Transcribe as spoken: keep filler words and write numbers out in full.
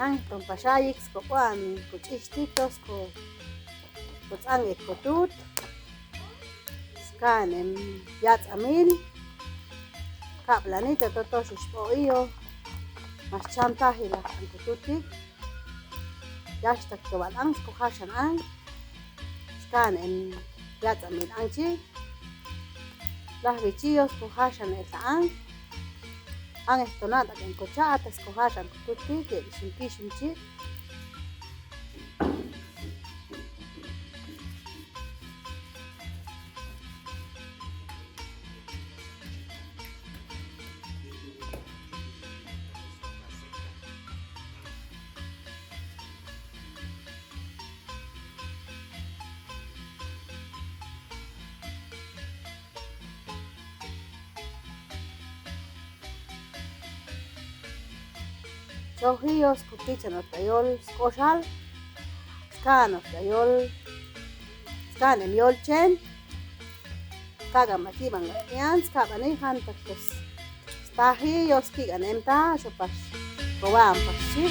Anton paxaik skoba'an kuch'ixhti, tos ko, kots'ang ek kotut. Skan em yatsa mil. Ka planitio to toxi xbo'io. Max cham taji la ankututi. Yaxhtak to balang skojaxan ang. Skan em yatsa mil ang chi. Lajbichio skojaxan el ang. Ang esto nata ken kochata skojaxan kututi, ke ximpi ximchi. Chojio skutitchan ot ayol skoxal, skan ot ayol, skan em yolchen, kaka makibanka nian, skabani jantak tos. Stajio skikan em ta, xopax, koba'an paxi.